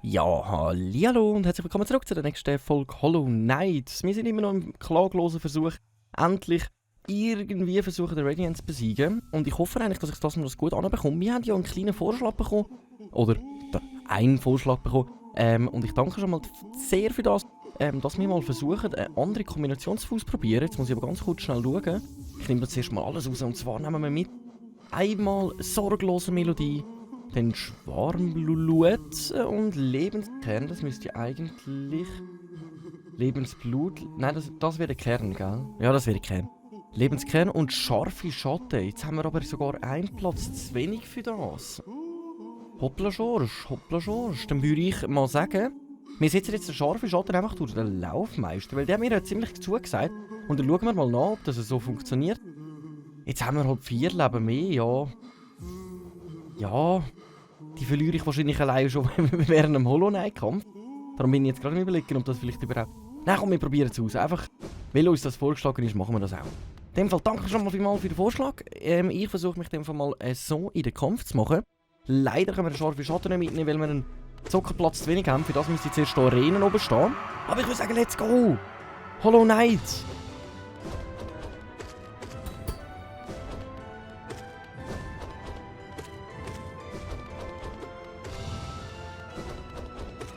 Ja, hallo und herzlich willkommen zurück zu der nächsten Folge Hollow Knight. Wir sind immer noch im klaglosen Versuch, endlich irgendwie versuchen, den Radiant zu besiegen. Und ich hoffe eigentlich, dass ich das mal gut anbekomme. Wir haben ja einen kleinen Vorschlag bekommen. Oder einen Vorschlag bekommen. Und ich danke schon mal sehr für das, dass wir mal versuchen, eine andere Kombination zu probieren. Jetzt muss ich aber ganz kurz schnell schauen. Ich nehme jetzt erstmal alles raus. Und zwar nehmen wir mit einmal sorglose Melodie. Dann Schwarmblut und Lebenskern, das müsste eigentlich... Lebensblut... Nein, das wäre der Kern, gell? Ja, das wäre der Kern. Lebenskern und scharfe Schatten. Jetzt haben wir aber sogar einen Platz zu wenig für das. Hoppla Schorsch. Dann würde ich mal sagen, wir setzen jetzt den scharfen Schatten einfach durch den Laufmeister, weil der hat mir ja ziemlich zugesagt. Und dann schauen wir mal nach, ob das so funktioniert. Jetzt haben wir halt 4 Leben mehr, ja... Ja, die verliere ich wahrscheinlich allein schon während einem Hollow Knight-Kampf. Darum bin ich jetzt gerade am Überlegen, ob das vielleicht überhaupt... Nein, komm, wir probieren es aus. Einfach, weil uns das vorgeschlagen ist, machen wir das auch. In dem Fall danke schon mal vielmals für den Vorschlag. Ich versuche mich in dem Fall mal so in den Kampf zu machen. Leider können wir den scharfen Schatten nicht mitnehmen, weil wir einen Zockerplatz zu wenig haben. Für das müsste ich zuerst hier Arenen oben stehen. Aber ich würde sagen, let's go! Hollow Knight!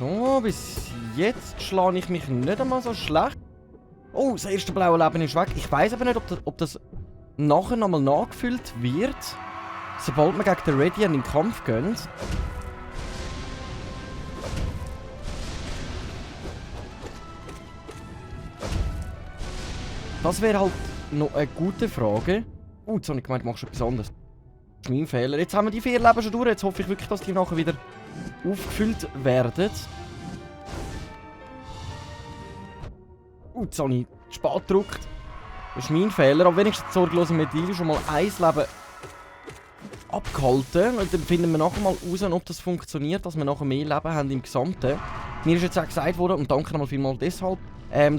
Oh, bis jetzt schlage ich mich nicht einmal so schlecht. Oh, das erste blaue Leben ist weg. Ich weiss aber nicht, ob das nachher nochmal nachgefüllt wird, sobald wir gegen den Radiant in den Kampf gehen. Das wäre halt noch eine gute Frage. Jetzt habe ich gemeint, du machst etwas anderes. Das ist mein Fehler. Jetzt haben wir die 4 Leben schon durch. Jetzt hoffe ich wirklich, dass die nachher wieder aufgefüllt werden. Jetzt habe ich spät gedrückt. Das ist mein Fehler. Aber wenigstens sorglose Medaille schon mal 1 Leben abgehalten. Und dann finden wir nachher mal raus, ob das funktioniert, dass wir nachher mehr Leben haben im Gesamten. Mir ist jetzt auch gesagt worden, und danke nochmal vielmals deshalb,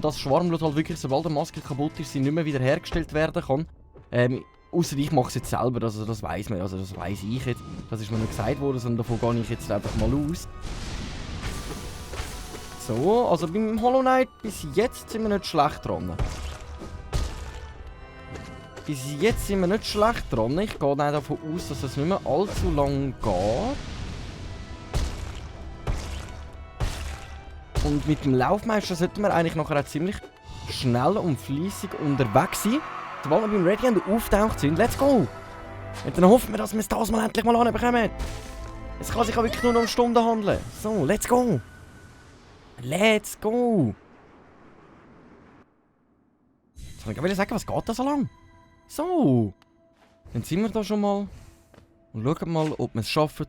dass Schwarmblut halt wirklich, sobald eine Maske kaputt ist, sie nicht mehr wieder hergestellt werden kann. Ausser ich mache es jetzt selber, also das weiss man, also das weiss ich jetzt. Das ist mir nicht gesagt worden, sondern davon gehe ich jetzt einfach mal aus. So, also beim Hollow Knight bis jetzt sind wir nicht schlecht dran. Bis jetzt sind wir nicht schlecht dran. Ich gehe nicht davon aus, dass das nicht mehr allzu lang geht. Und mit dem Laufmeister sollten wir eigentlich nachher auch ziemlich schnell und fleissig unterwegs sein. Sobald wir beim Radiant auftaucht sind, let's go! Und dann hoffen wir, dass wir es das mal endlich mal anbekommen. Es kann sich auch wirklich nur noch um Stunden handeln. So, let's go! Let's go! Jetzt kann ich sagen, was geht da so lang? So! Dann sind wir da schon mal und schauen mal, ob wir es schaffen,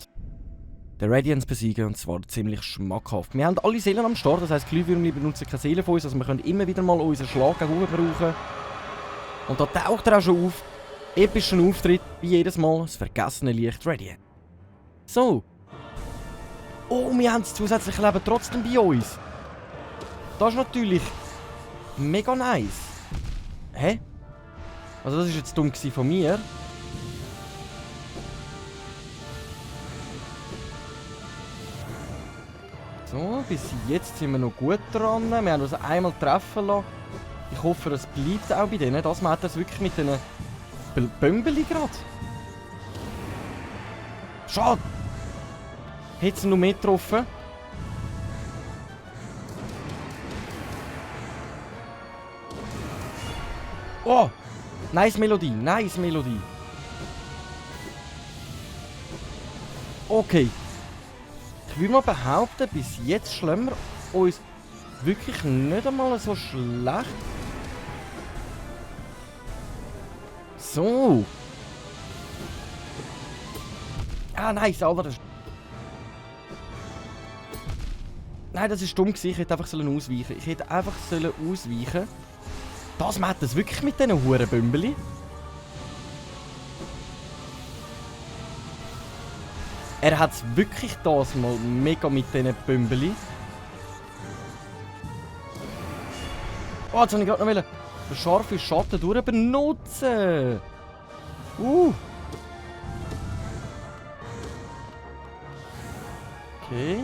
den Radiant zu besiegen, und zwar ziemlich schmackhaft. Wir haben alle Seelen am Start, das heisst, Glühwürmchen benutzen keine Seelen von uns, also wir können immer wieder mal unseren Schlag gegen brauchen. Und da taucht er auch schon auf. Epischen Auftritt, wie jedes Mal, das vergessene Licht Radiant. So. Oh, wir haben das zusätzliche Leben trotzdem bei uns. Das ist natürlich mega nice. Hä? Also das war jetzt dumm von mir. So, bis jetzt sind wir noch gut dran. Wir haben uns einmal treffen lassen. Ich hoffe, es bleibt auch bei denen. Das macht das wirklich mit diesen Bömbeli gerade. Schade! Hätte sie noch mehr getroffen. Oh! Nice Melodie, nice Melodie. Okay. Ich würde mal behaupten, bis jetzt schlagen wir uns wirklich nicht einmal so schlecht. So. Ah, nice, Alter. Nein, das ist dumm gewesen. Ich hätte einfach ausweichen. Ich hätte einfach ausweichen. Das macht es wirklich mit diesen Hurenbümbeli. Er hat es wirklich das mal mega mit diesen Bümbeli. Oh, jetzt habe ich gerade noch wollen. den scharfen Schatten durch benutzen. Okay.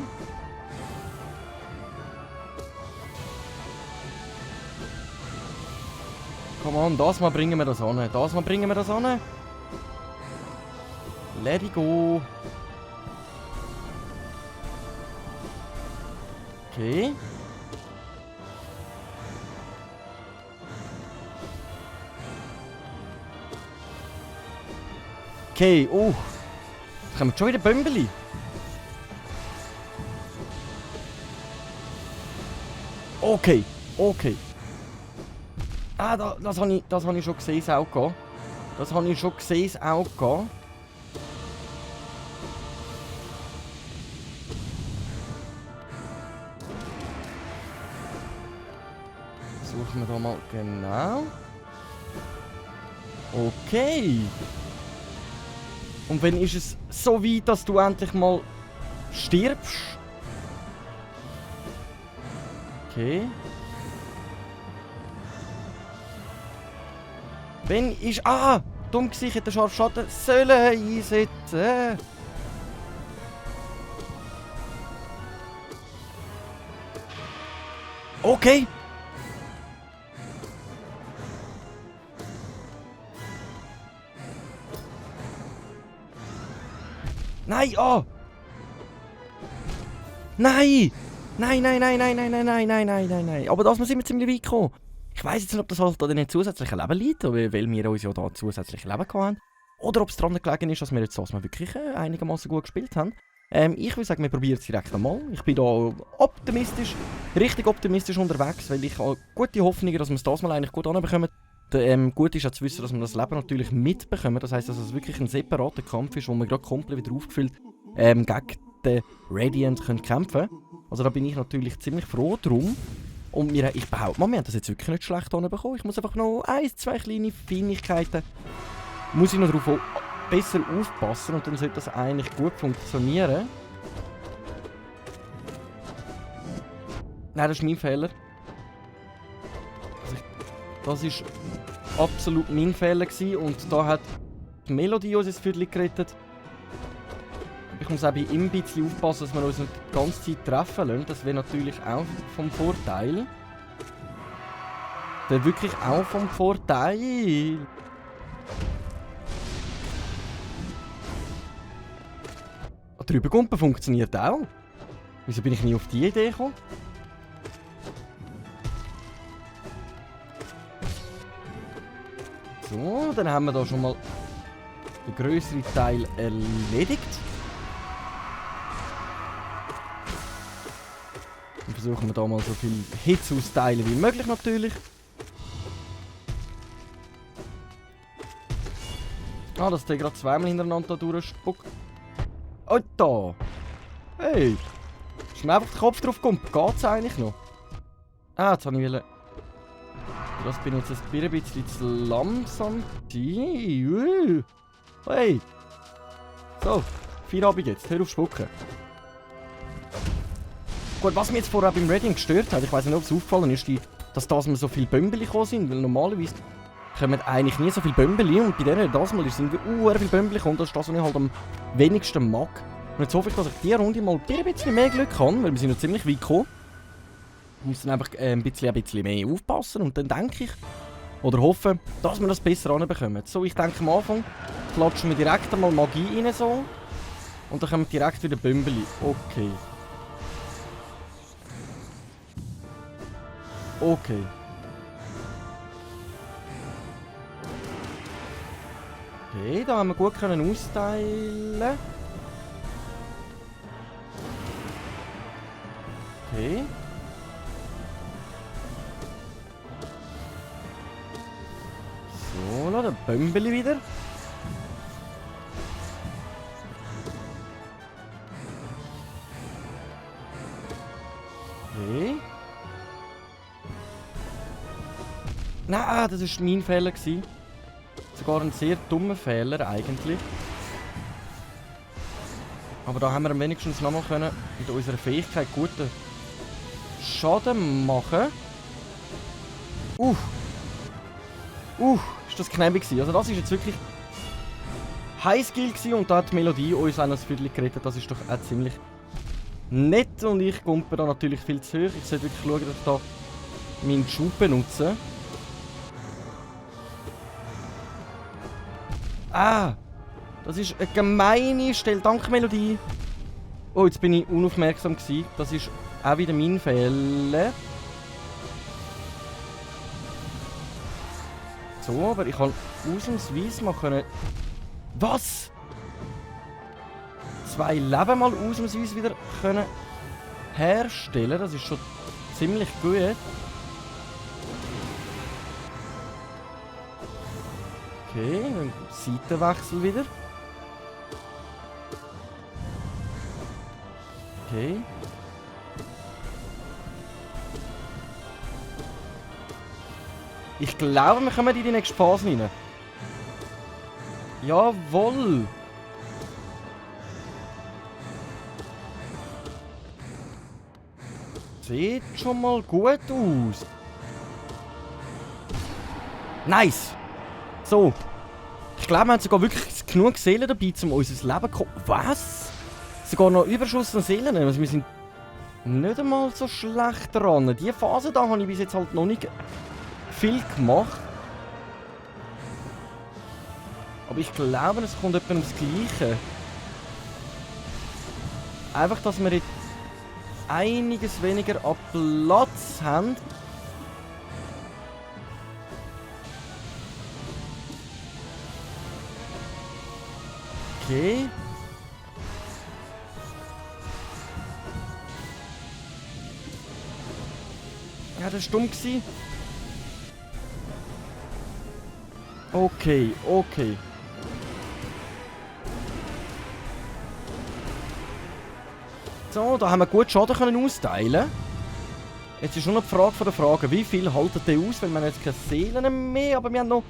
Come on, das Mal bringen wir das an. Das Mal bringen wir das an. Let it go. Okay. Okay, oh. Jetzt kommen schon wieder Bömbeli. Okay, okay. Ah, das habe ich schon gesehen, es auch gehen. Das habe ich schon gesehen, es auch gehen. Suchen wir da mal genau. Okay. Und wenn ist es so weit, dass du endlich mal stirbst? Okay. Wenn ist... Ah! Dumm gewesen, ich hätte den Scharfschatten sollen einsetzen. Okay. Nein, oh! Nein! Nein, nein, nein, nein, nein, nein, nein, nein, nein, nein, nein. Aber das sind wir ziemlich weit gekommen. Ich weiss jetzt nicht, ob das halt an den zusätzlichen Leben liegt, weil wir uns ja da zusätzliche Leben haben. Oder ob es daran gelegen ist, dass wir jetzt das mal wirklich einigermaßen gut gespielt haben. Ich würde sagen, wir probieren es direkt einmal. Ich bin da optimistisch, richtig optimistisch unterwegs, weil ich habe gute Hoffnungen, dass wir es das mal eigentlich gut anbekommen. Gut ist auch zu wissen, dass wir das Leben natürlich mitbekommen. Das heisst, dass es wirklich ein separater Kampf ist, wo wir gerade komplett wieder aufgefüllt gegen den Radiant kämpfen können. Also da bin ich natürlich ziemlich froh drum. Und ich behaupte mal, wir haben das jetzt wirklich nicht schlecht bekommen. Ich muss einfach noch 1, 2 kleine Feinigkeiten. Muss ich noch darauf besser aufpassen und dann sollte das eigentlich gut funktionieren. Nein, das ist mein Fehler. Das ist absolut mein Fehler gewesen und da hat die Melodie uns ins Viertel gerettet. Ich muss auch bei ihm ein bisschen aufpassen, dass wir uns nicht die ganze Zeit treffen lassen. Das wäre natürlich auch vom Vorteil. Das wäre wirklich auch vom Vorteil. Drüber Gumpen funktioniert auch. Wieso bin ich nie auf die Idee gekommen? So, dann haben wir da schon mal den grösseren Teil erledigt. Dann versuchen wir da mal so viel Hits austeilen wie möglich natürlich. Ah, dass der gerade zweimal hintereinander da durchspuckt. Oh, da! Hey! Ist mir einfach der Kopf drauf gekommen. Geht's eigentlich noch? Ah, jetzt habe ich das bin jetzt ein bisschen zu langsam. Hey! So, Feierabend jetzt. Hör auf spucken. Gut, was mich jetzt vorher beim Reading gestört hat, ich weiß nicht, ob es aufgefallen ist, dass da so viele Bömbeli gekommen sind, weil normalerweise kommen eigentlich nie so viele Bömbeli und bei denen das mal sind viele Bömbeli gekommen, das ist das, was ich halt am wenigsten mag. Und jetzt hoffe ich, dass ich diese Runde mal ein bisschen mehr Glück habe, weil wir sind noch ziemlich weit gekommen. Ich muss dann einfach ein bisschen mehr aufpassen und dann denke ich, oder hoffe, dass wir das besser anbekommen. So, ich denke am Anfang klatschen wir direkt einmal Magie rein so und dann kommen direkt wieder Bömbeli. Okay. Okay. Okay, da haben wir gut können austeilen. Okay. So, noch der Bömbeli wieder. Okay. Nein, das war mein Fehler. Sogar ein sehr dummer Fehler eigentlich. Aber da haben wir wenigstens noch mal mit unserer Fähigkeit guten Schaden machen. Ist das knapp gewesen. Also das ist jetzt wirklich Highskill gewesen und da hat die Melodie uns auch noch ein Viertel gerettet. Das ist doch auch ziemlich nett und ich kumpe da natürlich viel zu hoch. Ich sollte wirklich schauen, dass ich da meinen Schub benutze. Ah! Das ist eine gemeine Stelle. Danke, Melodie. Oh, jetzt bin ich unaufmerksam gewesen. Das ist auch wieder mein Fehler. So, aber ich kann ausnahmsweise mal können... Was? 2 Leben mal ausnahmsweise wieder können herstellen. Das ist schon ziemlich gut. Okay, dann Seitenwechsel wieder. Okay. Ich glaube, wir kommen in die nächste Phase rein. Jawohl! Sieht schon mal gut aus. Nice! So. Ich glaube, wir haben sogar wirklich genug Seelen dabei, um unser Leben zu... Was? Sogar noch Überschuss an Seelen. Also wir sind nicht einmal so schlecht dran. Diese Phase da habe ich bis jetzt halt noch nicht viel gemacht. Aber ich glaube, es kommt etwa ums Gleiche. Einfach, dass wir jetzt einiges weniger an Platz haben. Okay. Ja, das war dumm. Okay, okay. So, da haben wir gut Schaden können austeilen. Jetzt ist nur noch die Frage von der Frage, wie viel haltet ihr aus? Weil wir haben jetzt keine Seelen mehr, aber wir haben noch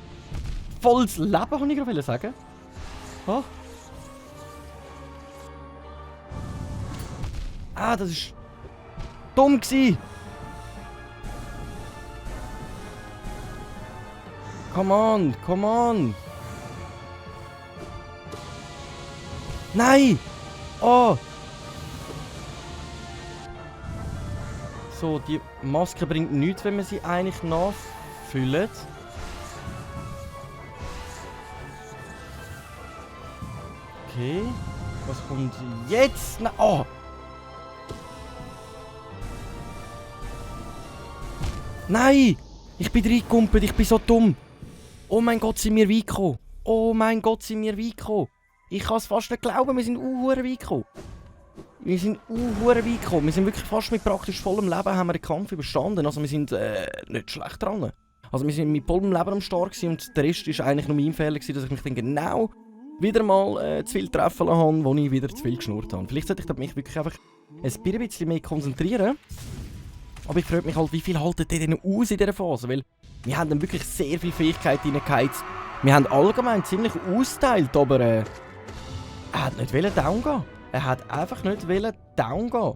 volles Leben, kann ich gerade sagen. Oh. Ah, das ist dumm gewesen. Come on, come on. Nein! Oh! So, die Maske bringt nichts, wenn man sie eigentlich nachfüllt. Okay. Was kommt jetzt? Na, oh! Nein! Ich bin reingekumpelt, ich bin so dumm. Oh mein Gott, sind wir weit gekommen. Oh mein Gott, sind wir weit gekommen. Ich kann es fast nicht glauben, wir sind weit gekommen. Wir sind weit gekommen. Wir sind wirklich fast mit praktisch vollem Leben haben wir den Kampf überstanden. Also wir sind nicht schlecht dran. Also wir sind mit vollem Leben am Start gewesen und der Rest war eigentlich nur mein Fehler gewesen, dass ich mich dann genau wieder mal zu viel treffen habe, wo ich wieder zu viel geschnurrt habe. Vielleicht sollte ich mich wirklich einfach ein bisschen mehr konzentrieren. Aber ich frage mich halt, wie viel haltet ihr denn aus in dieser Phase? Weil wir haben dann wirklich sehr viel Fähigkeit reingeheizt. Wir haben allgemein ziemlich austeilt, aber er hat nicht down gehen. Er hat einfach nicht down gehen.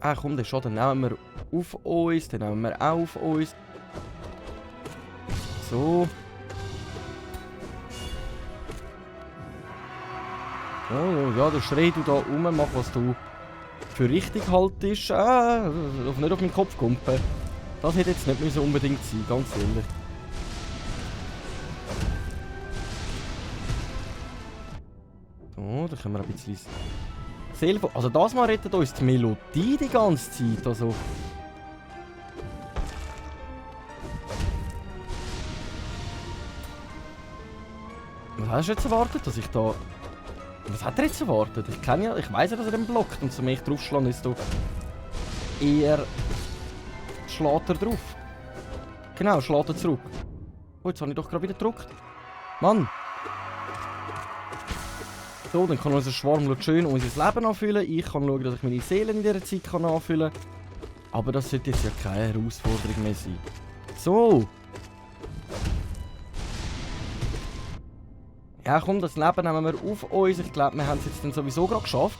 Ah komm, den Schaden nehmen wir auf uns, den nehmen wir auch auf uns. So. Oh, ja, der Schrei du da rum, mach was du für richtig haltest. Nicht auf meinen Kopf kumpen. Das hätte jetzt nicht unbedingt sein, ganz ehrlich. So, da können wir ein bisschen Seele. Also das mal rettet uns die Melodie die ganze Zeit. Also. Was hast du jetzt erwartet, dass ich da. Was hat er jetzt erwartet? Ich weiss ja, dass er den blockt und so mehr ich draufschlage, desto eher schlägt er drauf. Genau, schlägt er zurück. Oh, jetzt habe ich doch gerade wieder gedrückt. Mann! So, dann kann unser Schwarm schön unser Leben anfüllen. Ich kann schauen, dass ich meine Seele in dieser Zeit anfüllen kann. Aber das sollte jetzt ja keine Herausforderung mehr sein. So! Ja komm, das Leben nehmen wir auf uns. Ich glaube, wir haben es jetzt dann sowieso gerade geschafft.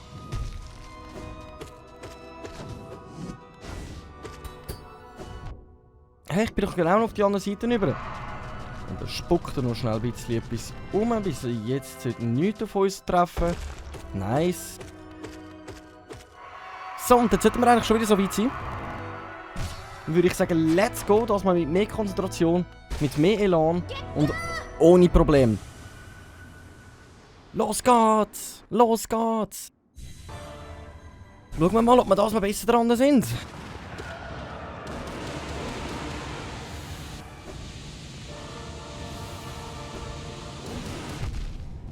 Hey, ich bin doch genau auf die andere Seite rüber. Und dann spuckt er noch schnell ein bisschen etwas um, bis jetzt sollte nichts auf uns treffen. Nice. So, und jetzt sollten wir eigentlich schon wieder so weit sein. Dann würde ich sagen, let's go, dass wir mit mehr Konzentration, mit mehr Elan und ohne Problem. Los geht's! Los geht's! Schauen wir mal, ob wir das mal besser dran sind.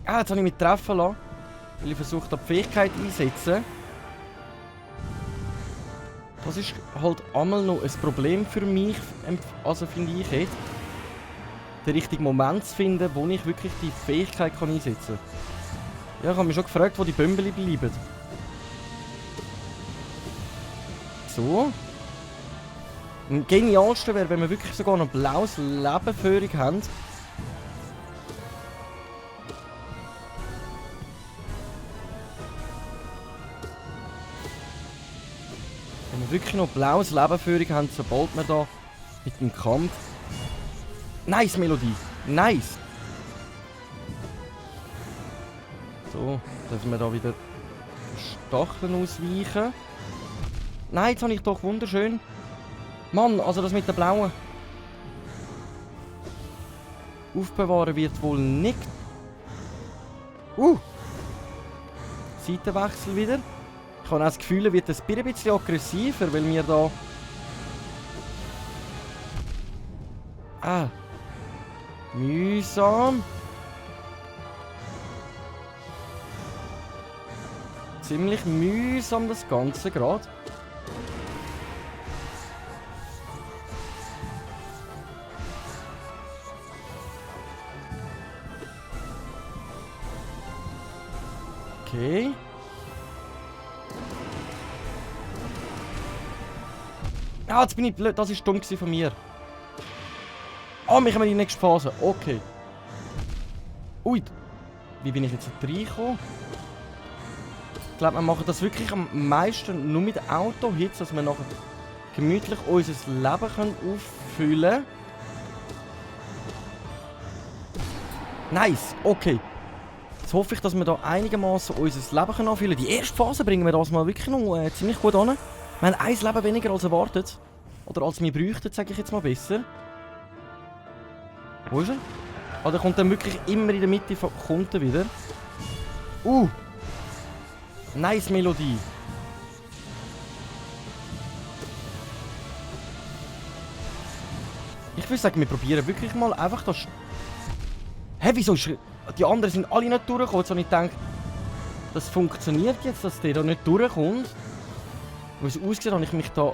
Ah, jetzt habe ich mich treffen lassen, weil ich versucht habe, die Fähigkeit einzusetzen. Das ist halt einmal noch ein Problem für mich, also finde ich jetzt, den richtigen Moment zu finden, wo ich wirklich die Fähigkeit einsetzen kann. Ja, ich habe mich schon gefragt, wo die Bömbeli bleiben. So. Am genialsten wäre, wenn wir wirklich sogar noch blaues Lebenführung haben. Wenn wir wirklich noch blaues Lebenführung haben, sobald wir da mit dem Kampf... Nice Melodie! Nice! So, dürfen wir da wieder Stacheln ausweichen. Nein, jetzt habe ich doch wunderschön. Mann, also das mit der blauen aufbewahren wird wohl nicht. Seitenwechsel wieder. Ich habe auch das Gefühl, er wird ein bisschen aggressiver, weil wir da... Mühsam. Ziemlich mühsam das Ganze gerade. Okay. Ah, jetzt bin ich blöd. Das war dumm von mir. Ah, wir kommen in die nächste Phase. Okay. Ui. Wie bin ich jetzt reingekommen? Ich glaube, wir machen das wirklich am meisten nur mit Auto-Hits, dass wir nachher gemütlich unser Leben können auffüllen können. Nice. Okay. Jetzt hoffe ich, dass wir da einigermaßen unser Leben anfüllen können. Die erste Phase bringen wir das mal wirklich noch ziemlich gut an. Wir haben ein Leben weniger als erwartet. Oder als wir bräuchten, sage ich jetzt mal besser. Wo ist er? Ah, der kommt dann wirklich immer in der Mitte kommt er wieder. Nice Melodie. Ich würde sagen, wir probieren wirklich mal einfach das... Hä, wieso ist... Die anderen sind alle nicht durchgekommen. Jetzt habe ich gedacht, das funktioniert jetzt, dass der da nicht durchkommt. Wie es aussieht, habe ich mich da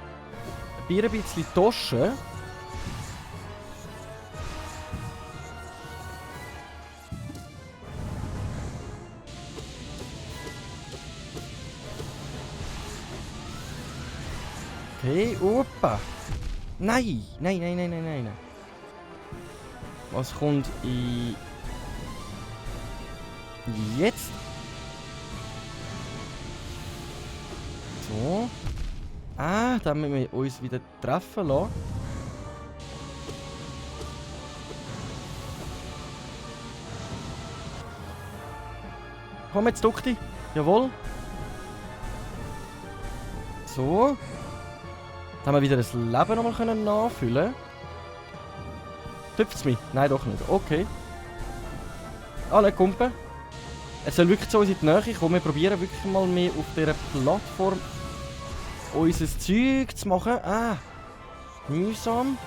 ein bisschen getauscht. Okay, opa. Nein, nein. Was kommt in... Jetzt? So. Da müssen wir uns wieder treffen lassen. Komm jetzt, Dukti. Jawohl. So. Dann haben wir wieder das Leben nochmal nachfüllen. Tüpft es mich? Nein, doch nicht. Okay. Alle Kumpen. Es soll wirklich zu uns in die Nähe kommen. Wir probieren wirklich mal mehr auf dieser Plattform unser Zeug zu machen. Mühsam.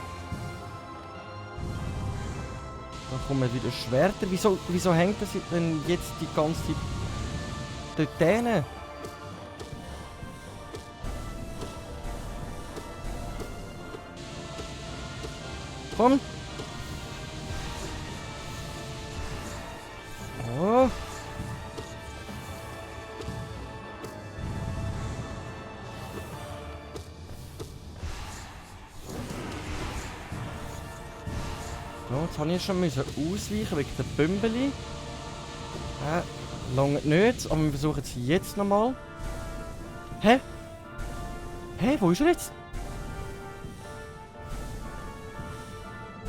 Da kommen wieder Schwerter. Wieso hängt das denn jetzt die ganze Zeit dort hin? Komm. Oh. So, jetzt habe ich schon ausweichen wegen der Bömbeli. Lange nicht, aber wir versuchen es jetzt nochmal. Hä? Wo ist er jetzt?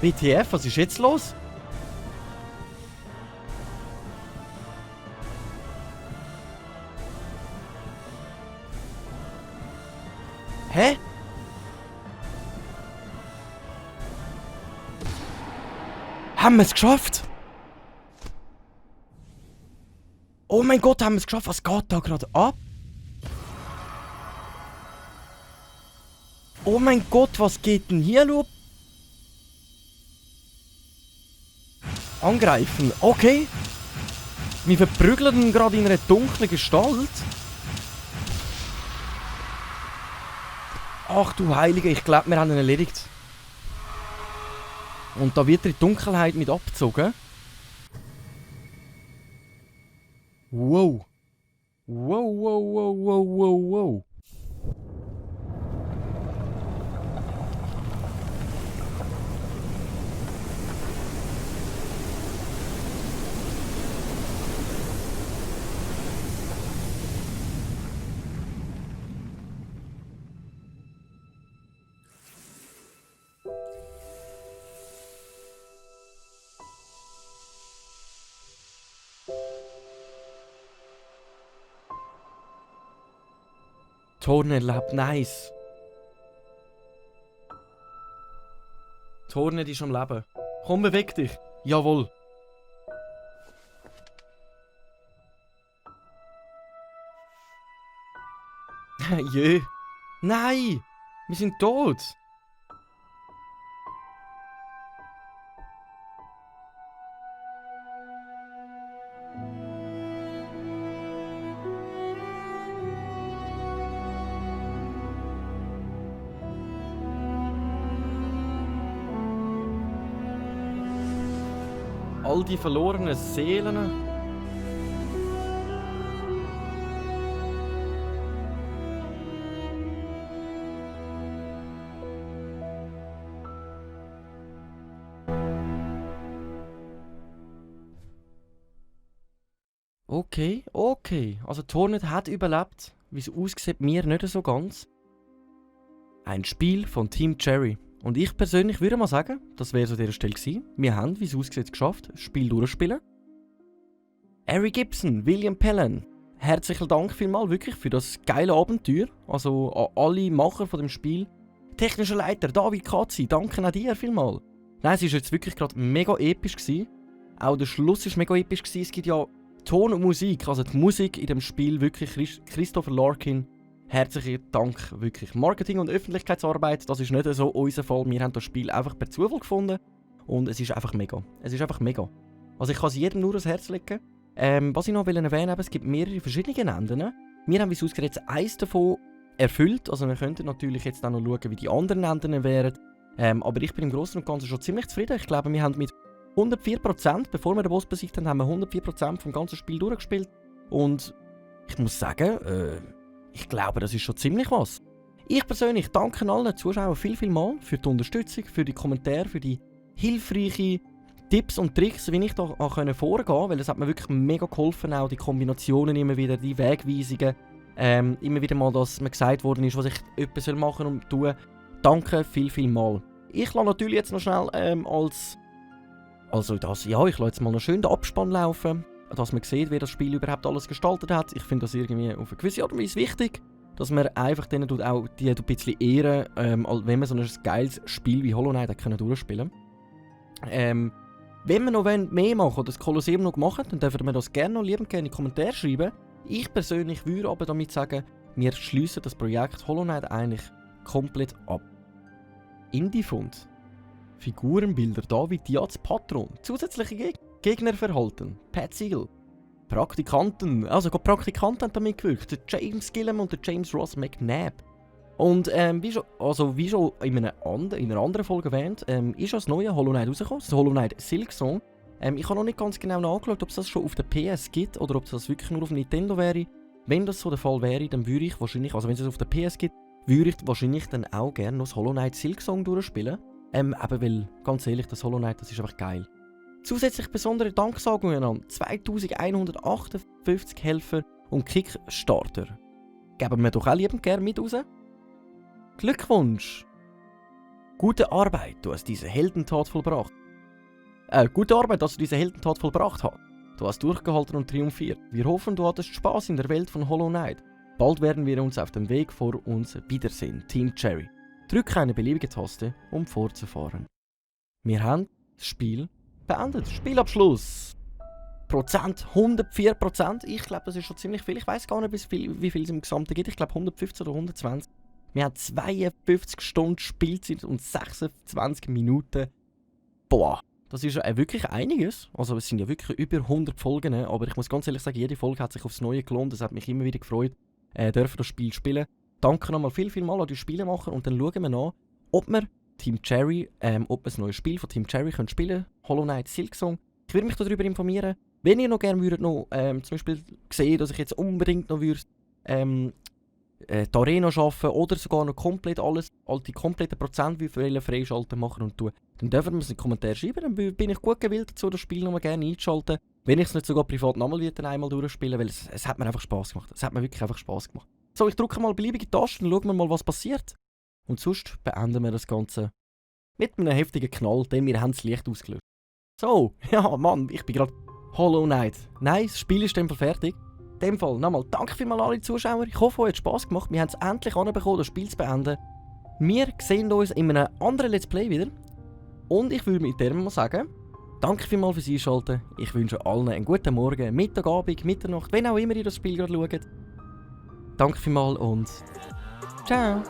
WTF, was ist jetzt los? Hä? Haben wir es geschafft? Oh mein Gott, haben wir es geschafft? Was geht da gerade ab? Oh mein Gott, was geht denn hier los? Angreifen, okay. Wir verprügeln ihn gerade in einer dunklen Gestalt. Ach du Heilige, ich glaube, wir haben ihn erledigt. Und da wird er in die Dunkelheit mit abgezogen. Wow. Wow, wow, wow, wow, wow, wow. Torne lebt, nice. Torne ist am Leben. Komm, beweg dich. Jawohl. Jö. Nein! Wir sind tot! All die verlorenen Seelen. Okay, okay. Also Tornet hat überlebt. Wie es aussieht, mir nicht so ganz. Ein Spiel von Team Cherry. Und ich persönlich würde mal sagen, das wäre so an dieser Stelle gewesen. Wir haben, wie es aussieht, geschafft, das Spiel durchzuspielen. Harry Gibson, William Pellen, herzlichen Dank vielmals wirklich für das geile Abenteuer. Also an alle Macher von dem Spiel. Technischer Leiter David Katzi, danke an dir vielmals. Nein, es war jetzt wirklich gerade mega episch gewesen. Auch der Schluss war mega episch gewesen. Es gibt ja Ton und Musik, also die Musik in dem Spiel wirklich Christopher Larkin. Herzlichen Dank, wirklich. Marketing und Öffentlichkeitsarbeit, das ist nicht so unser Fall. Wir haben das Spiel einfach per Zufall gefunden und es ist einfach mega. Es ist einfach mega. Also ich kann es jedem nur ans Herz legen. Was ich noch erwähnen will, es gibt mehrere verschiedene Enden. Wir haben, wie es aussieht, jetzt eins davon erfüllt. Also wir könnten natürlich jetzt auch noch schauen, wie die anderen Enden wären. Aber ich bin im Großen und Ganzen schon ziemlich zufrieden. Ich glaube, wir haben mit 104%, bevor wir den Boss besiegt haben, haben wir 104% vom ganzen Spiel durchgespielt. Und ich muss sagen, ich glaube, das ist schon ziemlich was. Ich persönlich danke allen Zuschauern viel mal für die Unterstützung, für die Kommentare, für die hilfreichen Tipps und Tricks, wie ich da vorgehen konnte, weil es hat mir wirklich mega geholfen, auch die Kombinationen immer wieder, die Wegweisungen, immer wieder mal, dass mir gesagt worden ist, was ich etwas machen und tun. Danke viel mal. Ich lasse natürlich jetzt noch schnell ich lasse jetzt mal noch schön den Abspann laufen, dass man sieht, wie das Spiel überhaupt alles gestaltet hat. Ich finde das irgendwie auf eine gewisse Art und Weise wichtig, dass man einfach denen auch die ein bisschen ehren, wenn man so ein geiles Spiel wie Hollow Knight durchspielen kann. Wenn wir noch mehr machen oder das Kolosseum noch machen, dann dürfen wir das gerne noch liebend gerne in die Kommentare schreiben. Ich persönlich würde aber damit sagen, wir schließen das Projekt Hollow Knight eigentlich komplett ab. Indie-Fund. Figurenbilder David Diaz Patron. Zusätzliche Gegner verhalten. Pat Siegel. Praktikanten. Also gerade Praktikanten haben da mitgewirkt. Der James Gillum und der James Ross McNabb. Und wie schon in einer anderen Folge erwähnt, ist das neue Hollow Knight rausgekommen. Das Hollow Knight Silksong. Ich habe noch nicht ganz genau nachgeschaut, ob es das schon auf der PS gibt oder ob es das wirklich nur auf Nintendo wäre. Wenn das so der Fall wäre, dann würde ich wahrscheinlich, also wenn es auf der PS gibt, würde ich wahrscheinlich dann auch gerne noch das Hollow Knight Silksong durchspielen. Eben weil, ganz ehrlich, das Hollow Knight, das ist einfach geil. Zusätzlich besondere Danksagungen an 2158 Helfer und Kickstarter. Geben wir doch auch liebend gerne mit raus. Glückwunsch! Gute Arbeit, du hast diese Heldentat vollbracht. Gute Arbeit, dass du diese Heldentat vollbracht hast. Du hast durchgehalten und triumphiert. Wir hoffen, du hattest Spaß in der Welt von Hollow Knight. Bald werden wir uns auf dem Weg vor uns wiedersehen, Team Cherry. Drücke eine beliebige Taste, um fortzufahren. Wir haben das Spiel beendet. Spielabschluss. Prozent, 104%. Ich glaube, das ist schon ziemlich viel. Ich weiß gar nicht, wie viel es im Gesamten gibt. Ich glaube 115 oder 120. Wir haben 52 Stunden Spielzeit und 26 Minuten. Boah, das ist ja wirklich einiges. Also es sind ja wirklich über 100 Folgen. Aber ich muss ganz ehrlich sagen, jede Folge hat sich aufs Neue gelohnt. Das hat mich immer wieder gefreut, dürfen das Spiel spielen. Danke nochmal viel an die Spielemacher. Und dann schauen wir nach, ob wir Team Cherry, ob wir ein neues Spiel von Team Cherry können spielen können. Hollow Knight Silksong. Ich würde mich darüber informieren. Wenn ihr noch gerne würdet, zum Beispiel sehen, dass ich jetzt unbedingt noch würde, die Arena schaffen oder sogar noch komplett alles, die kompletten Prozent wie freischalten machen und tun, dann dürfen wir es in die Kommentare schreiben. Dann bin ich gut gewillt dazu, das Spiel noch mal gerne einzuschalten. Wenn ich es nicht sogar privat nochmal wieder einmal durchspielen, weil es hat mir einfach Spass gemacht. Es hat mir wirklich einfach Spass gemacht. So, ich drücke mal beliebige Tasten und schauen wir mal, was passiert. Und sonst beenden wir das Ganze mit einem heftigen Knall, denn wir haben das Licht ausgelöst. So, ja Mann, ich bin gerade Hollow Knight. Nein, das Spiel ist fertig. In dem Fall nochmal danke vielmals an alle Zuschauer. Ich hoffe, euch hat Spass gemacht. Wir haben es endlich anbekommen, das Spiel zu beenden. Wir sehen uns in einem anderen Let's Play wieder. Und ich würde mit dem mal sagen, danke vielmals fürs Einschalten. Ich wünsche allen einen guten Morgen, Mittag, Abend, Mitternacht, wenn auch immer ihr das Spiel gerade schaut. Danke vielmals und ciao.